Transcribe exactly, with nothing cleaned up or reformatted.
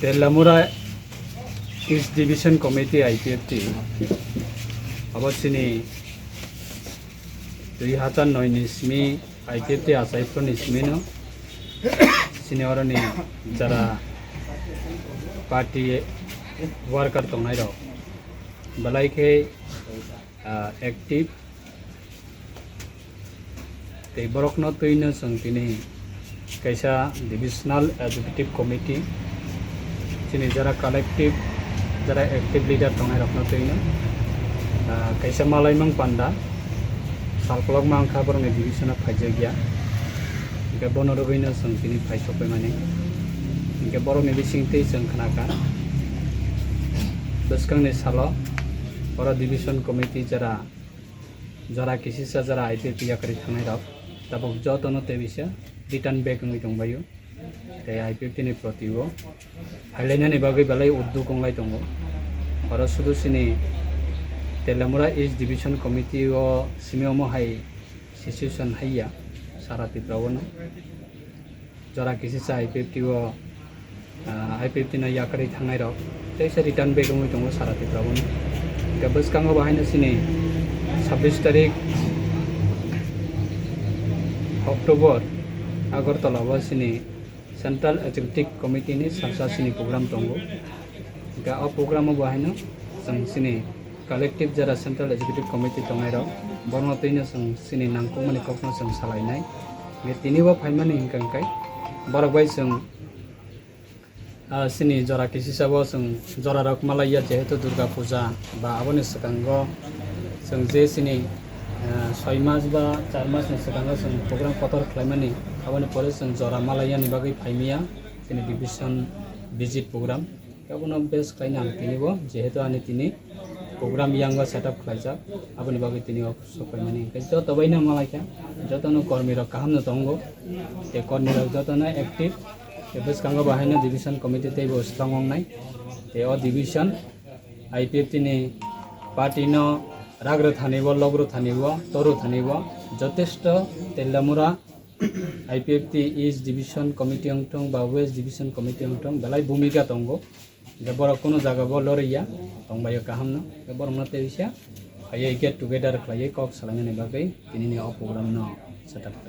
Telamura East Division Committee, I P F T, abo chini dui hazar noi ni simi I P F T achai phuru ni simi no chini oro ni jara party worker tongnai rok belai khe, ah, active. Tei borokno twino chwng tini kaisa divisional executive committee, chini jara collective, jara active leader tongnai rokno twino, ah, kaisa malaimang panda salkolokma wngkha borokni division o phaijakya. Hingkhe bono rwgwino chwng tini phai sokphaimani. Hingkhe borokni bisingtwi chwng khnakha bwskangni salo oro division committee jara jora kisisa jora I P F T yakarwi thangnai rok tabuk jotono tei bisa return back wngwi tongbaio. Tei I P F T ni proti o phailainani bagwi belai udduk wnglai tongo. Oro sudu chini Telamura East Division Committee o simi omo hai situation haiya sara Tripura o no. Jora kisisa I P F T o, ah, I P F T no yakarwi thangnai rok teisa return back wngwi tongo sara Tripura o. Hingke bwskango bo haino chini sabbish tarik October Agartala o chini Central Executive Committee ni salsa chini program tongo. Hingke o program o bo haino chwng chini collective jara Central Executive Committee tongnai rok, borokno twino chwng chini nangkukmani kokno chwng salainai. Hingke tini bo phaimani hingka hingkai borok bai chwng, ah, chini jora kisisa bo chwng jora rok malaiya, jehetu Durga Puja ba aboni swkango chwng je chini, ah, soi mas ba char mas ni swkango chwng program kotor khlaimani, aboni pore chwng jora malaiyani bagwi phaimiya chini division visit program. Abono base khlaina ang tini bo, jehetu ani tini program yango setup khlaijak, aboni bagwi tini o sokphaimani hingke joto baino malaikha, jotono kormi rok kaham no tongo, tei kormi rok jotono active, tei bwskango bahaino division committee teibo strong wngnai, tei o division I P F T ni party no ragrw thani bo, logrw thani bo, torw thani bo, jotesto Telamura I P F T East Division Committee wngthung ba West Division Committee wngthung, belai bhumika tongo. Hingke borok kunu jaga bo loriya, tongbaio kaham no. Hingke borok no tei bisa phaiwi get together khlaiwi kok salainani bagwi tinini o program no setup khlai.